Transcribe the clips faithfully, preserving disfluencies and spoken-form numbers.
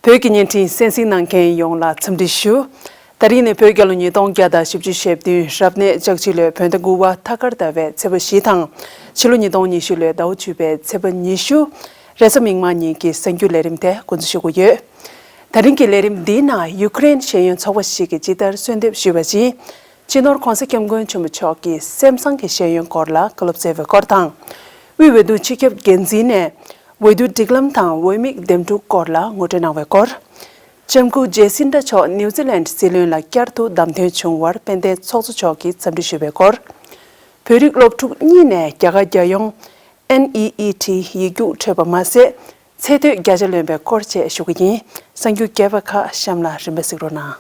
བོད་ཀྱི་བརྙན་འཕྲིན་གསན་གཟིགས་གནང་མཁན་ཡོངས་ལ་འཚམས་འདྲི་ཞུ། ད་རིང་ནི་བོད་རྒྱལ་ལོ་ཉིས་སྟོང་བརྒྱ་དང་བཞི་བཅུ་ཞེ་བདུན་རབ་གནས་ལྕགས་བྱི་ལོའི་བོད་ཟླ་དགུ་པ་ཐ་སྐར་ཟླ་བའི་ཚེས་པ་བཞི་དང་། ཕྱི་ལོ་ཉིས་སྟོང་ཉི་ཤུ་ལོའི་ཟླ་བ་བཅུ་པའི་ཚེས་པ་ཉི་ཤུ། རེས་གཟའ་མིག་དམར་ཉིན་གྱི་གསར་འགྱུར་ལས་རིམ་དེ་འགོ་འཛུགས་ཞུ་གི་ཡོད། ད་རིང་གི་ལས་རིམ་འདིའི་ནང་ཡུ་ཀེ་རེན་ཤེས་ཡོན་ཚོགས་པ་ཞིག་གིས་ཇི་ལྟར་གསོལ་འདེབས་ཞུས་པ་བཞིན། སྤྱི་ནོར་༧གོང་ས་༧སྐྱབས་མགོན་ཆེན་པོ་མཆོག་གིས་སེམས་བཟང་གི་ཤེས་ཡོན་སྐོར་ལ་བཀའ་སློབ་སྩལ་བའི་སྐོར་དང་། དབུས་འོས་བསྡུ་སྤྱི་ཁྱབ་འགན་འཛིན་ནས་འོས་བསྡུ་སྒྲིག་ལམ་དང་འོས་དམིགས་འདེམས་སྒྲུག་སྐོར་ལ་ངོ་སྤྲོད་གནང་བའི་སྐོར། ལྕམ་སྐུ་ཇེ་སིན་ཌ་མཆོག་ནིའུ་ཛི་ལན་སྲིད་བློན་ལ་བསྐྱར་དུ་བདམས་ཐོན་བྱུང་བར་དཔལ་ལྡན་ཚོགས་གཙོ་མཆོག་གིས་འཚམས་འདྲི་ཞུས་པའི་སྐོར། བོད་རིགས་སློབ་ཕྲུག་གཉིས་ནས་རྒྱ་གར་རྒྱལ་ཡོངས་ཨེན་ཨི་ཨི་ཊི་ཡིག་རྒྱུགས་འཕྲོད་པ་མ་ཟད། ཚེ་སྟོད་བརྒྱ་ཆ་ལོན་པའི་སྐོར་བཅས་ཞུ་གི་ཡིན། གསར་འགྱུར་རྒྱས་པ་ཁག་གཤམ་ལ་རིམ་པས་གཟིགས་རོགས་གནང་།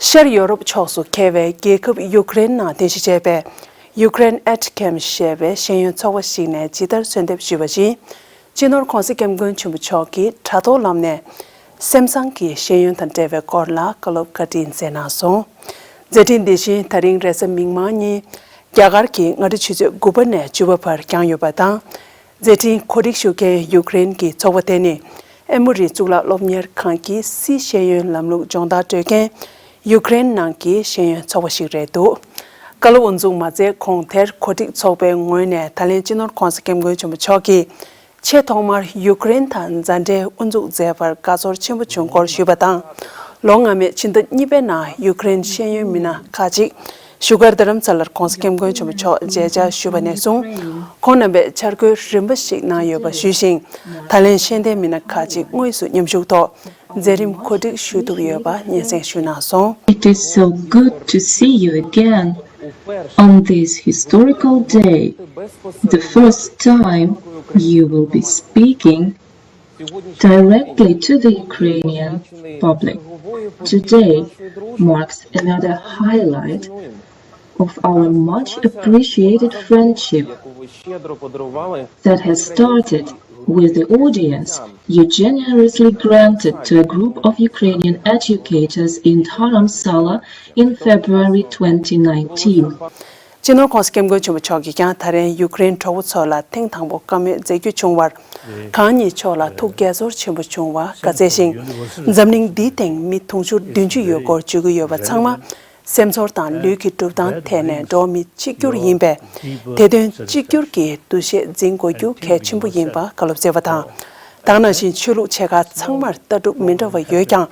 ཤར་ཡོ་རོབ་ཕྱོགས་སུ་འཁེལ་བའི་རྒྱལ་ཁབ་ཡུ་ཀེ་རེན་ནང་རྟེན་གཞི་བྱས་པའི་ཡུ་ཀེ་རེན་ཨེཊ་ཁེམ་ཞེས་པའི་ཤེས་ཡོན་ཚོགས་པ་ཞིག་ནས་ཇི་ལྟར་གསོལ་འདེབས་ཞུས་པ་བཞིན། སྤྱི་ནོར་༧གོང་ས་༧སྐྱབས་མགོན་ཆེན་པོ་མཆོག་གིས་དྲ་ཐོག་ལམ་ནས་སེམས་བཟང་གི་ཤེས་ཡོན་དང་འབྲེལ་བའི་སྐོར་ལ་བཀའ་སློབ་བཀའ་དྲིན་སྩལ་གནང་སོང་། མཛད་འཕྲིན་འདི་བཞིན་ད་རིང་རེས་གཟའ་མིག་དམར་ཉིན་རྒྱ་གར་གྱི་སྔ་དྲོ་ཆུ་ཚོད་དགུ་པ་ནས་བཅུ་པ་བར་བསྐྱངས་ཡོད་པ་དང་། མཛད་འཕྲིན་གོ་སྒྲིག་ཞུ་མཁན་ཡུ་ཀེ་རེན་གྱི་ཚོགས་པ་དེ་ནི། ཨེ་མོ་རི་གཙུག་ལག་སློབ་གཉེར་ཁང་གི་སི་ཤེས་ཡོན་ལམ་ལུགས་སྦྱོང་བརྡར་སྤྲོད་མཁན་ཡུ་ཀེ་རེན་ནང་གི་ཤེས་ཡོན་ཚོགས་པ་ཞིག་རེད་འདུག་བཀའ་སློབ་དབུ་འཛུགས་མ་མཛད་གོང་དེར་གོ་སྒྲིག་ཚོགས་པའི་ངོས་ནས་ད་ལན་སྤྱི་ནོར་༧གོང་ས་༧སྐྱབས་མགོན་ཆེན་པོ་མཆོག་གིས་ཆེས་ཐོག་མར་ཡུ་ཀེ་རེན་དང་མཛའ་འབྲེལ་དབུ་འཛུགས་མཛད་པར་དགའ་ཚོར་ཆེན་པོ་བྱུང་སྐོར་ཞུས་པ་དང་། ལོ་སྔ་མའི་ཕྱི་ཟླ་གཉིས་པའི་ནང་ཡུ་ཀེ་རེན་ཤེས་ཡོན་མི་སྣ་ཁག་ཅིག་བཞུགས་སྒར་རྡ་རམ་ས་ལར་༧གོང་ས་༧སྐྱབས་མགོན་ཆེན་པོ་མཆོག་མཇལ་བཅར་ཞུས་པ་ནས་བཟུང་། ཁོང་རྣམ་པས་འཆར་འགོད་རིམ་པ་ཞིག་གནང་ཡོད་པ་ཞུས་ཤིང་། ད་ལན་ཤེས་ལྡན་མི་སྣ་ཁག་ཅིག་དངོས་སུ་མཉམ་ཞུགས་ཐོག་མཛད་རིམ་གོ་སྒྲིག་ཞུ་ཐུབ་ཡོད་པ་སྙན་སེང་ཞུས་གནང་སོང་། It is so good to see you again on this historical day, the first time you will be speaking directly to the Ukrainian public. Today marks another highlight of our much appreciated friendship that has started with the audience you generously granted to a group of Ukrainian educators in Dharamsala in February twenty nineteen. སྤྱི་ནོར་༧གོང་ས་༧སྐྱབས་མགོན་ཆེན་པོ་མཆོག་གིས་ཀྱང་ད་རིང་ཡུ་ཀེ་རེན་གྲོགས་པོ་ཚོ་ལ་ཐེངས་དང་པོ་བཀའ་མོལ་མཛད་རྒྱུ་བྱུང་བར། གང་ཉིད་མཆོག་ལ་ཐུགས་དགྱེས་ཚོར་ཆེན་པོ་བྱུང་བ་བཀའ་སྩལ་ཞིང་། འཛམ་གླིང་འདིའི་སྟེང་མི་དུང་ཕྱུར་བདུན་ཅུ་ཡོད་སྐོར་བརྗོད་ཀྱི་ཡོད་པ་ཚང་མ། སེམས་ཚོར་དང་ལུས་ཀྱི་གྲུབ་སྟངས་ཐད་ནས་འགྲོ་བ་མི་གཅིག་གྱུར་ཡིན་པས། དེ་དོན་གཅིག་གྱུར་གྱིས་འདུ་ཤེས་འཛིན་དགོས་རྒྱུ་གལ་ཆེན་པོ་ཡིན་པ་བཀའ་སློབ་སྩལ་བ་དང་། ད་ག་ནང་བཞིན་ཆོས་ལུགས་ཆེ་ཁག་ཚང་མར་ལྟ་གྲུབ་མི་འདྲ་བ་ཡོད་ཀྱང་།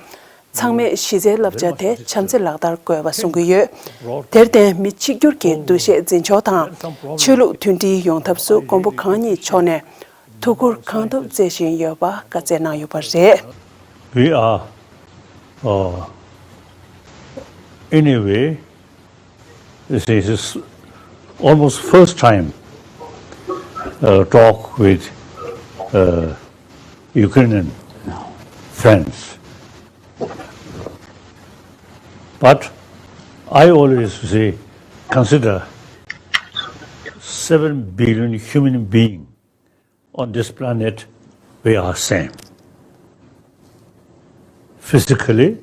ཚང་མས་གཞི་རྩའི་བསླབ་བྱ་དེ་བྱམས་བརྩེ་ལག་བསྟར་དགོས་པ་གསུང་གི་ཡོད། དེར་བརྟེན་མི་གཅིག་གྱུར་གྱི་འདུ་ཤེས་འཛིན་ཕྱོགས་དང་། ཆོས་ལུགས་མཐུན་སྒྲིལ་ཡོང་ཐབས་སུ་མགོན་པོ་གང་ཉིད་མཆོག་ནས་ཐུགས་ཁུར་གང་ཐུབ་བརྩེ་བཞིན་ཡོད་པ་བཀའ་སྩལ་གནང་ཡོད་པ་རེད། We are, uh, anyway, this is almost first time, uh, talk with, uh, Ukrainian friends. But I always say, consider seven billion human being on this planet, we are same. Physically,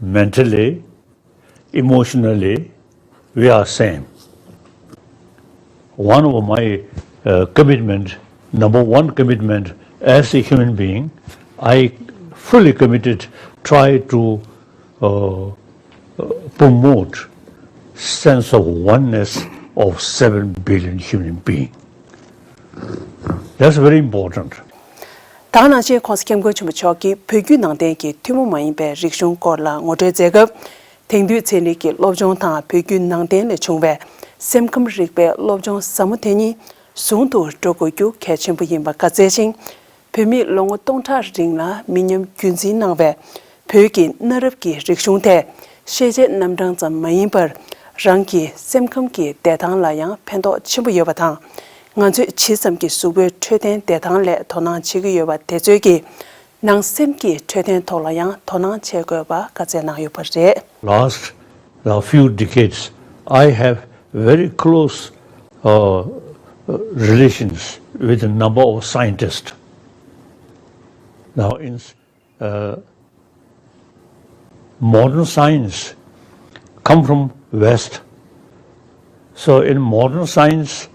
mentally, emotionally, we are same. One of my, uh, commitment, number one commitment as a human being, I fully committed, try to, uh, uh, promote sense of oneness of seven billion human being. That's very important. ད་ག་ནང་བཞིན་༧གོང་ས་༧སྐྱབས་མགོན་ཆེན་པོ་མཆོག་གིས་བོད་བརྒྱུད་ནང་བསྟན་གྱི་ཐུན་མོང་མ་ཡིན་པའི་རིག་གཞུང་སྐོར་ལ་ངོ་སྤྲོད་མཛད་སྐབས། དེང་དུས་ཚན་རིག་གི་སློབ་སྦྱོང་དང་བོད་བརྒྱུད་ནང་བསྟན་ལས་བྱུང་བའི་སེམས་ཁམས་རིག་པའི་སློབ་སྦྱོང་ཟབ་མོ་དེ་གཉིས་ཟུང་དུ་འགྲོ་དགོས་རྒྱུ་གལ་ཆེན་པོ་ཡིན་པ་བཀའ་སྩལ་ཞིང་། བོད་མིས་ལོ་ངོ་སྟོང་ཕྲག་རིང་ལ་མི་ཉམས་རྒྱུན་འཛིན་གནང་བའི་བོད་ཀྱི་གནའ་རབས་ཀྱི་རིག་གཞུང་དེ་ཤེས་བྱའི་རྣམ་གྲངས་ཙམ་མ་ཡིན་པར། རང་གི་སེམས་ཁམས་ཀྱི་བདེ་ཐང་ལ་ཡང་ཕན་ཐོགས་ཆེན་པོ་ཡོད་པ་དང་། ང་ཚོས་ཇི་ཙམ་གྱིས་གཟུགས་པོའི་འཕྲོད་བསྟེན་བདེ་ཐང་ལ་དོ་སྣང་བྱེད་ཀྱི་ཡོད་པ་དེ་ཚོས་ཀྱིས། ནང་སེམས་ཀྱི་འཕྲོད་བསྟེན་ཐོག་ལ་ཡང་དོ་སྣང་བྱེད་དགོས་པ་བཀའ་སྩལ་གནང་ཡོད་པ་རེད། Last, the few decades, I have very close, uh, relations with a number of scientists. Now, in uh, modern science come from West. So in modern science,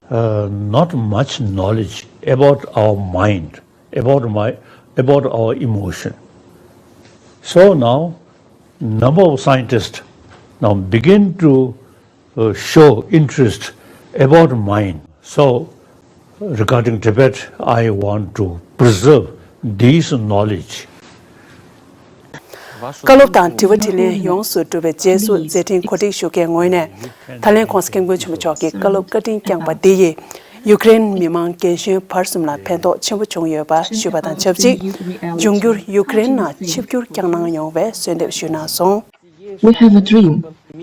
uh, not much knowledge about our mind, about my, about our emotion. So now, number of scientists now begin to uh, show interest about mind. So, regarding Tibet, I want to preserve this knowledge. བཀའ་སློབ་དང་དྲི་བ་དྲིས་ལན་ཡོངས་སུ་གྲུབ་པའི་རྗེས་སུ་མཛད་འཕྲིན་གོ་སྒྲིག་ཞུ་མཁན་ངོས་ནས། ད་ལན་༧གོང་ས་༧སྐྱབས་མགོན་ཆེན་པོ་མཆོག་གིས་བཀའ་སློབ་བཀའ་དྲིན་བསྐྱངས་པ་འདི་ཡིས་ཡུཀ་རེན་མི་མང་རྒན་གཞོན་བར་གསུམ་ལ་ཕན་ཐོགས་ཆེན་པོ་བྱུང་ཡོད་པ་ཞུས་པ་དང་ཆབས་ཅིག་འབྱུང་འགྱུར་ཡུཀ་རེན་ནང་ཆིབས་བསྒྱུར་བསྐྱངས་གནང་ཡོང་བའི་གསོལ་འདེབས་ཞུས་གནང་སོང་། We have a dream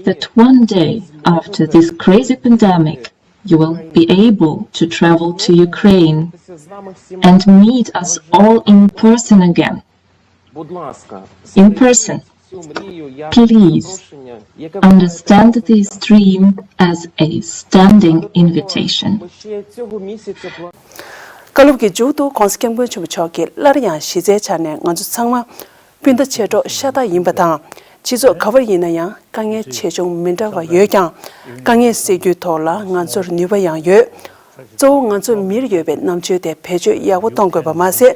that one day after this crazy pandemic, you will be able to travel to Ukraine and meet us all in person again. In person. Please understand this dream as a standing invitation. བཀའ་སློབ་ཀྱི་མཇུག་ཏུ་༧གོང་ས་༧སྐྱབས་མགོན་ཆེན་པོ་མཆོག་གིས་སླར་ཡང་གཞི་རྩའི་ཆ་ནས་ང་ཚོ་ཚང་མ་སྤུན་ཟླ་མཆེད་གྲོགས་ཤ་སྟག་ཡིན་པ་དང་། སྤྱི་ཚོགས་ག་བར་ཡིན་ན་ཡང་དཀའ་ངལ་ཆེ་ཆུང་མི་འདྲ་བ་ཡོད་ཀྱང་། དཀའ་ངལ་སེལ་རྒྱུའི་ཐོག་ལ་ང་ཚོར་ནུས་པ་ཡང་ཡོད། གཙོ་བོ་ང་ཚོ་མིར་ཡོད་པའི་རྣམ་དཔྱོད་དེ་བེད་སྤྱོད་ཡག་པོ་གཏོང་དགོས་པ་མ་ཟད།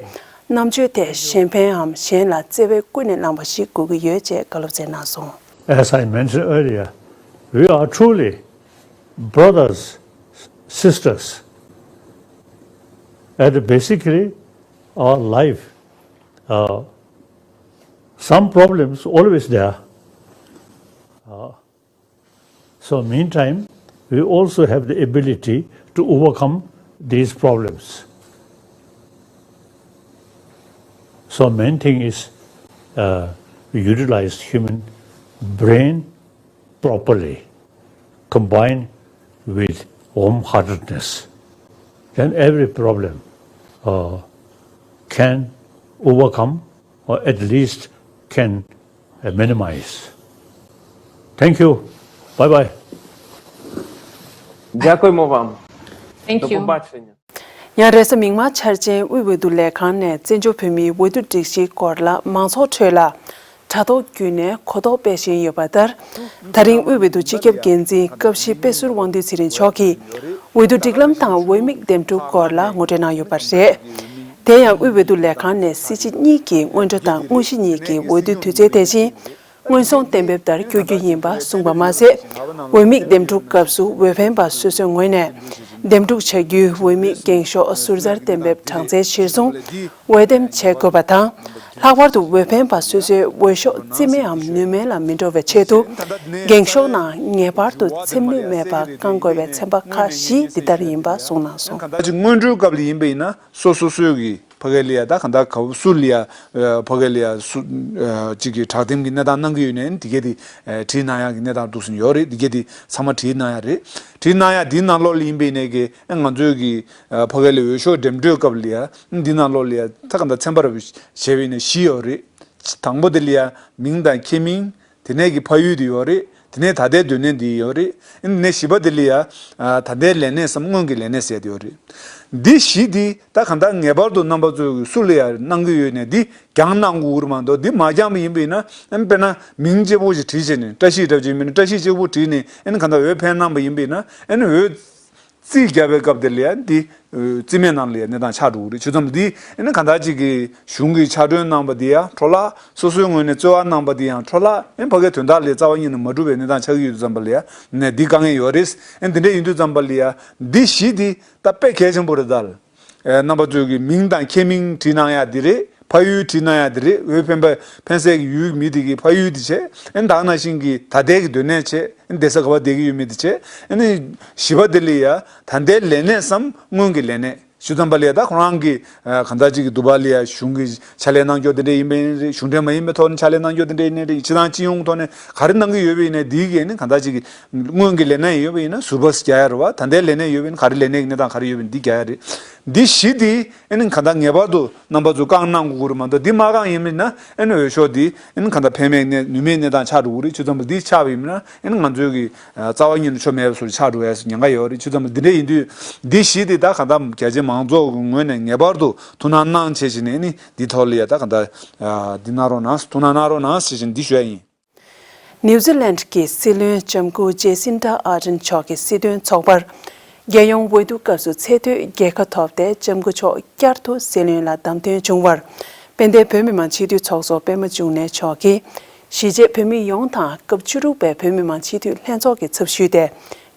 རྣམ་དཔྱོད་དེ་གཞན་ཕན་འམ་གཞན་ལ་བརྩེ་བས་ཀུན་ནས་བསླངས་པ་ཞིག་དགོས་ཀྱི་ཡོད་ཅེས་བཀའ་སློབ་སྩལ་གནང་སོང་། As I mentioned earlier, we are truly brothers, sisters. And basically, our life, uh, some problems always there. Uh, so meantime, we also have the ability to overcome these problems. So main thing is, uh, utilize human brain properly, combined with warm-heartedness, then every problem, uh, can overcome or at least can, uh, minimize. Thank you. Bye bye. Дякуємо вам. Thank you. До побачення. ཡང་རེས་གཟའ་མིག་དམར་འཆར་ཅན་དབུས་འོས་བསྡུ་ལས་ཁང་ནས་བཙན་བྱོལ་བོད་མིའི་འོས་བསྡུ་སྒྲིག་གཞིའི་སྐོར་ལ་མང་ཚོགས་ཁྲོད་ལ་དྲ་ཐོག་བརྒྱུད་ནས་གོ་རྟོགས་སྤེལ་བཞིན་ཡོད་པ་ལྟར། ད་རིང་དབུས་འོས་བསྡུ་སྤྱི་ཁྱབ་འགན་འཛིན་སྐབས་བཞི་དཔེ་ཟུར་དབང་འདུས་ཚེ་རིང་མཆོག་གིས་འོས་བསྡུ་སྒྲིག་ལམ་དང་འོས་དམིགས་འདེམས་སྒྲུག་སྐོར་ལ་ངོ་སྤྲོད་གནང་ཡོད་པ་རེད། དེ་ཡང་དབུས་འོས་བསྡུ་ལས་ཁང་ནས་སྲིད་སྤྱི་གཉིས་ཀྱི་སྔོན་འགྲོ་དང་དངོས་གཞི་གཉིས་ཀྱི་འོས་བསྡུའི་དུས་ཚོད་དེ་བཞིན། སྔོན་སོང་གཏན་འབེབས་ལྟར་བསྐྱོད་རྒྱུ་ཡིན་པ་གསུངས་པ་མ་ཟད། འོས་དམིགས་འདེམས་སྒྲུག་སྐབས་སུ་འོས་འཕེན་པ་སོ་སོའི་ངོས་ནས་འདེམས་སྒྲུག་བྱ་རྒྱུའི་འོས་དམིགས་འགེངས་ཤོག་ཟུར་འཛར་གཏན་འབེབས་གྲངས་ཚད་གཞིར་བཟུང་འོས་འདེམས་བྱེད་དགོས་པ་དང་། ལྷག་པར་དུ་འོས་འཕེན་པ་སོ་སོའི་འོས་ཤོག་རྩིས་མེད་འམ་ནུས་མེད་ལ་མི་འགྲོ་བའི་ཆེད་དུ། འགེངས་ཤོག་ནང་ངེས་པར་དུ་ཚེམ་ལུད་མེད་པ་བཀང་དགོས་པའི་ཚན་པ་ཁག་བཞི་འདི་ལྟར་ཡིན་པ་གསུངས་གནང་སོང་། གང་ལྟར་ཅིག་སྔོན་འགྲོའི་སྐབས་ལ་ཡིན་པ་ཡིན་ན། སོ་སོ་སོའི་གི་ཕ་གི་ལ་ཡ་ད་གང་ལྟར་ག་སུ་ལ་ཡ་ཕ་གི་ལ་ཡ་སུ་གཅིག་གི་དྲག་འདེམས་ཀྱི་གནས་སྟངས་གནང་གི་ཡོད་ནའི་འདི་གས་དེ་བྲིས་གནང་ཡག་གི་གནས་སྟངས་འདུག་ཟིན་ཡོད་རེད། འདི་གས་དེ་ཚང་མ་བྲིས་གནང་ཡག་རེད། བྲིས་གནང་ཡག་འདི་ནང་ལོགས་ལ་ཡིན་པའི་ནས་གི་ང་ཚོའི་གི་ཕ་གི་ལ་འོས་ཤོག་འདེམས་སྤྲོད་སྐབས་ལ་ཡ་འདི་ནང་ལོགས་ལ་ཡ་ད་གང་ལྟར་ཚན་པ་ར་བྱས་པའི་ནས་བཞི་ཡོད་རེད། དང་པོ་དེ་ལ་ཡ་མིང་དང་ཁྱད་མིང་། དེ་ནས་ཀྱི་ཕ་ཡུལ་དེ་ཡོད་རེད། དེ་ནས་ད་ལྟའི་སྡོད་གནས་འདི་ཡོད་རེད། ཨ་ནི་བཞི་པ་དེ་ལ་ཡ། ད་ལྟའི་ལས་གནས་སམ་སྔོན་གྱི་ལས་གནས་ཟེར་དེ་ཡོད་རེད། འདི་བཞི་འདི་ད་གང་ལྟར་ངེས་པར་དུ་རྣམ་པ་ཚོས་སུ་ལ་ཡ་གནང་གི་ཡོད་ནས་འདི་རྒྱང་གནང་དགོས་ཀྱི་རེད་མ་གཏོགས་འདི་མ་རྒྱང་པ་ཡིན་པ་ཡིན་ན་ཨ་ནི་དཔེར་ན་མིང་གཅིག་པོ་ཞིག་བྲིས་བྱས་ནས་བཀྲ་ཤིས་འདྲ་བྱས་མིན་ན་བཀྲ་ཤིས་གཅིག་པོ་བྲིས་ནས་ཨ་ནི་གང་ལྟར་འོས་འཕེན་གནང་པ་ཡིན་པ་ཡིན་ན་ཨ་ནི་འོས། རྩིས་རྒྱག་པའི་སྐབས་དེ་ལ་ཡང་འདི་རྩིས་མེད་ནང་ལ་ཡང་གནས་སྟངས་ཆགས་འགྲོ་གི་རེད། བྱས་ཙང་འདི་ཨ་ནི་གང་ལྟར་ཅིག་གི་གཞུང་གི་ཕྱག་གྲོས་གནང་པ་འདི་ཡང་འཕྲོ་བརླག་སོ་སོའི་ངོས་ནས་རྩོལ་བ་གནང་པ་འདི་ཡང་འཕྲོ་བརླག་ཨ་ནི་ཕ་གིའི་དོན་དག་ལ་རྩ་བ་ཉིད་ནས་མ་གྲུབ་པའི་གནས་སྟངས་ཆགས་ཀྱི་ཡོད་དུས་ཙམ་པ་ལ་ཡང་ནས་འདི་དཀའ་ངལ་ཡོད་རེད། ཨ་ནི་འདི་འདྲ་ཡིན་དུས་ཙམ་པ་ལ་ཡང་འདི་བཞི་འདི་ད་དཔེ་གལ་ཆེན་པོ་རེད་ད། ཨ་རྣམ་པ་ཚོས་ཀྱི་མིང་དང་ཁྱད་མིང་བྲིས་གནང་ཡག་འདི་རེད། ཕ་ཡུལ་བྲིས་གནང་ཡག་འདི་རེད། འོས་འཕེན་པ་འཕེན་སའི་གི་ཡུལ་མི་དེ་གི་ཕ་ཡུལ་དེ་བྱས། ཨ་ནི་ད་ག་ནང་བཞིན་གྱི་ད་ལྟའི་གི་སྡོད་གནས་བྱས། ཨ་ནི་བསྡད་ས་ག་པར་བསྡད་ཀྱི་ཡོད་མེད་དེ་བྱས། ཨ་ནི་བཞི་པ་དེ་ལ་ཡ་ད་ལྟའི་ལས་གནས་སམ་སྔོན་གྱི་ལས་གནས་ཞུ་ཙམ་པ་ལ་ཡ་ད་ཁོ་རང་གི་ཨ་གང་ལྟར་ཅིག་གི་འདུག་པ་ལ་ཡ་གཞུང་གི་ཕྱག་ལས་གནང་སྐྱོར་དེ་འདྲ་ཡིན་པ་ཡིན་རེད། གཞུང་འབྲེལ་མ་ཡིན་པའི་ཐོག་ནས་ཕྱག་ལས་གནང་སྐྱོར་དེ་འདྲ་ཡིན་ནའི་རེད། སྤྱི་བཏང་སྤྱི་ཡོངས་ཐོག་ནས་ག་རེ་གནང་གི་ཡོད་པ་ཡིན་ནའི་འདིའི་གི་ཨ་ནི་གང་ལྟར་ཅིག་གི་སྔོན་གྱི་ལས་གནས་ཡོད་པ་ཡིན་ན་ཟུར་པ་རྒྱག་ཡ་རེད་བ། ད་ལྟའི་ལས་གནས་ཡོད་པ་ཡིན་ན་ག་རེ་ལས་གནས་ཀྱི་གནས་སྟངས་ག་རེ་ཡོད་པ་ཡིན་ན་འདི་རྒྱག་ཡ་རེད། འདི་བཞི་དེ། ཨ་ནི་གང་ལྟར་ངེས་པར་དུ་རྣམ་པ་ཚོས་བཀའ་གནང་དགོས་ཀྱི་རེད་མ་གཏོགས་འདི་མ་བཀང་ཡིན་མིན་ན་ཨ་ནི་འོས་ཤོག་འདི་ཨ་ནི་གང་ལྟར་ཕན་མེད་གནས་ནུས་མེད་གནས་སྟངས་ཆགས་འགྲོ་གི་རེད། བྱས་ཙང་འདི་ཆགས་པ་ཡིན་མིན་ན་ཨ་ནི་ང་ ཚོའི་གི་རྩ་བ་ཉིད་ནས་ཆོ་མེད་པའི་བཟོ་ཆགས་འགྲོ་ཡས་ཉེན་ཁ་ཡོད་རེད། ཅི་ཙམ་འདི་འདྲ་ཡིན་དུས་འདི་གཞི་དེ་ད་ག་ད་རྒྱ་ཆེ་མང་ཚོགས་ཀྱི་ངོས་ནས་ངེས་པར་དུ་ཐུགས་སྣང་གནང་བྱས་བྱས་ནས་ནི་འདི་ཐོག་ལ་ཡ་ད་ག་ད་འདི་གནང་རོགས་གནང་། ཐུགས་སྣང་གནང་རོགས་གནང་ཞེས་བྱས་འདི་ཞུ་ཡ་ཡིན། ནིའུ་ཛི་ལན་གྱི་སྲིད་བློན་ལྕམ་སྐུ་ཇེ་སིན་ཌ་ཨར་ཌན་མཆོག་གི་སྲིད་དོན་ཚོགས་པར། རྒྱལ་ཡོངས་འོས་བསྡུ་སྐབས་སུ་ཚད་མཐོའི་རྒྱལ་ཁ་ཐོབ་སྟེ་ལྕམ་སྐུ་མཆོག་བསྐྱར་དུ་སྲིད་བློན་ལ་བདམས་ཐོན་བྱུང་བར། དཔལ་ལྡན་བོད་མི་མང་སྤྱི་འཐུས་ཚོགས་གཙོ་པད་མ་འབྱུང་གནས་མཆོག་གིས། གཞིས་བྱེས་བོད་མི་ཡོངས་དང་སྐབས་བཅུ་དྲུག་པའི་བོད་མི་མང་སྤྱི་འཐུས་ལྷན་ཚོགས་ཀྱི་ཚབ་ཞུས་ཏེ།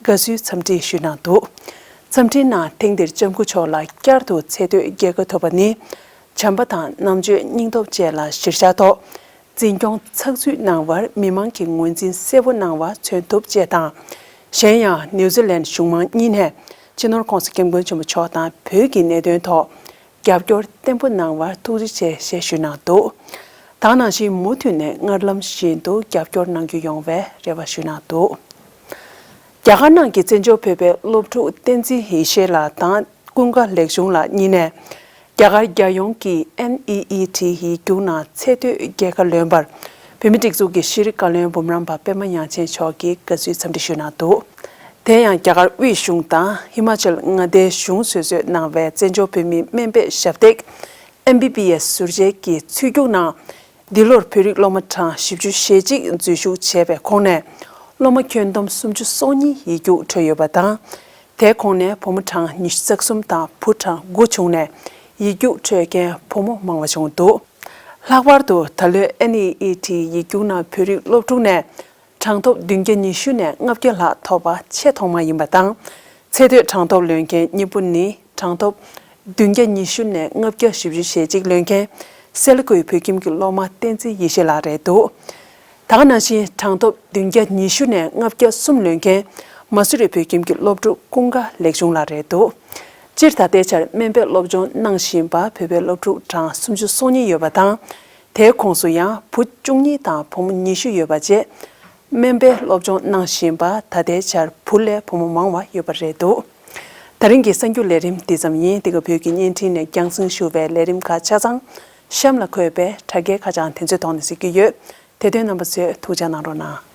དགའ་བསུའི་འཚམས་འདྲི་ཞུས་གནང་འདུག། འཚམས་འདྲིའི་ནང་ཐེངས་འདིར་ལྕམ་སྐུ་མཆོག་ལ་བསྐྱར་དུ་ཚད་མཐོའི་རྒྱལ་ཁ་ཐོབ་པ་ནི། བྱམས་པ་དང་རྣམ་དཔྱོད་སྙིང་སྟོབས་བཅས་ལ་གཞིར་བཞག་ཐོག་འཛིན་སྐྱོང་ཚགས་ཚུད་གནང་བར་མི་མང་གི་ངོས་འཛིན་གསལ་པོ་གནང་བ་མཚོན་ཐུབ་ཅེས་དང་། གཞན་ཡང་ནིའུ་ཛི་ལན་གཞུང་མང་གཉིས་ནས་སྤྱི་ནོར་༸གོང་ས་༸སྐྱབས་མགོན་ཆེན་པོ་མཆོག་དང་བོད་ཀྱི་གནད་དོན་ཐོག་རྒྱབ་སྐྱོར་བརྟན་པོ་གནང་བར་ཐུགས་རྗེ་ཆེ་ཞེས་ཞུས་གནང་འདུག། ད་ག་ནང་བཞིན་མུ་མཐུད་ནས་སྔར་ལམ་བཞིན་དུ་རྒྱབ་སྐྱོར་གནང་རྒྱུ་ཡོང་བའི་རེ་བ་ཞུས་གནང་འདུག། རྒྱ་གར་ནང་གི་བཙན་བྱོལ་བོད་པའི་སློབ་ཕྲུག་བསྟན་འཛིན་ཡེ་ཤེས་ལགས་དང་ཀུན་དགའ་ལེགས་གཞུང་ལགས་གཉིས་ནས། རྒྱ་གར་རྒྱལ་ཡོངས་ཀྱི་ཨེན་ཨི་ཨི་ཊི་ཡིག་རྒྱུགས་ནང་ཚད་མཐོའི་རྒྱལ་ཁ་ལོན་པར། བོད་མིའི་སྒྲིག་འཛུགས་ཀྱི་ཤེས་རིག་བཀའ་བློན་འབུམ་རམས་པ་པད་མ་དབྱངས་ཅན་མཆོག་གིས་དགའ་བསུའི་འཚམས་འདྲི་ཞུས་གནང་འདུག། དེ་ཡང་རྒྱ་གར་དབུས་གཞུང་དང་ཧི་མ་ཅལ་མངའ་སྡེའི་གཞུང་སོ་སོས་གནང་བའི་བཙན་བྱོལ་བོད་མིའི་སྨན་པའི་ཞབས་སྟེགས་ཨེམ་བི་བི་ཨེས་ཟུར་བཅད་ཀྱི་ཚུད་རྒྱུགས་ནང་། འདི་ལོར་བོད་རིགས་སློབ་མ་གྲངས་བཞི་བཅུ་ཞེ་གཅིག་འཛུལ་ཞུགས་བྱས་པའི་ཁོངས་ནས། སློབ་མ་ཁྱོན་བསྡོམས་སུམ་ཅུ་སོ་གཉིས་ཡིག་རྒྱུགས་འཕྲོད་ཡོད་པ་དང་། དེའི་ཁོངས་ནས་བུ་མོ་གྲངས་ཉི་ཤུ་རྩ་གསུམ་དང་བུ་གྲངས་དགུ་བྱུང་ནས། ཡིག་རྒྱུགས་འཕྲོད་མཁན་བུ་མོ་མང་བ་བྱུང་འདུག། ལྷག་པར་དུ་ད་ལོའི་ཨེན་ཨི་ཨི་ཊི་ཡིག་རྒྱུགས་ནང་བོད་རིགས་སློབ་ཕྲུག་ནས། གྲངས་ཐོབ་བདུན་བརྒྱ་ཉི་ཤུ་ནས་ལྔ་བརྒྱ་ལྷག་ཐོབ་པ་ཆེས་ཐོག་མ་ཡིན་པ་དང་། ཚད་མཐོའི་གྲངས་ཐོབ་ལོན་མཁན་གཉིས་པོ་ནི་གྲངས་ཐོབ་བདུན་བརྒྱ་ཉི་ཤུ་ནས་ལྔ་བརྒྱ་བཞི་བཅུ་ཞེ་གཅིག་ལོན་མཁན་སེ་ལ་ཀུའི་བོད་ཁྱིམ་གྱི་སློབ་མ་བསྟན་འཛིན་ཡེ་ཤེས་ལགས་རེད་འདུག། ད་ག་ནང་བཞིན་གྲངས་ཐོབ་བདུན་བརྒྱ་ཉི་ཤུ་ནས་ལྔ་བརྒྱ་གསུམ་ལོན་མཁན་མ་སུ་རི་བོད་ཁྱིམ་གྱི་སློབ་ཕྲུག་ཀུན་དགའ་ལེགས་གཞུང་ལགས་རེད་འདུག། སྤྱིར་ད་ལྟའི་ཆར་སྨན་པའི་སློབ་སྦྱོང་གནང་བཞིན་པ་བོད་པའི་སློབ་ཕྲུག་གྲངས་སུམ་ཅུ་སོ་གཉིས་ཡོད་པ་དང་། དེའི་ཁོངས་སུ་ཡང་བུ་བཅུ་གཉིས་དང་བུ་མོ་ཉི་ཤུ་ཡོད་པ་བཅས། སྨན་པའི་སློབ་སྦྱོང་གནང་བཞིན་པ་ད་ལྟའི་ཆར་བུ་ལས་བུ་མོ་མང་བ་ཡོད་པ་རེད་འདུག། ད་རིང་གི་གསར་འགྱུར་ལས་རིམ་འདི་ཙམ་ཡིན། འདི་ག་བོད་ཀྱི་བརྙན་འཕྲིན་ནས་རྒྱང་སྲིང་ཞུ་བའི་ལས་རིམ་ཁག་ཆ་ཚང་གཤམ་ལ་འཁོད་པའི་དྲ་རྒྱའི་ཁ་བྱང་དེ་ཚོའི་ཐོག་ནས་གཟིགས་ཀྱི་ཡོད། དེ་དོན་རྣམ་པ་ཚོས་ཐུགས་ཅག་གནང་རོགས་གནང་།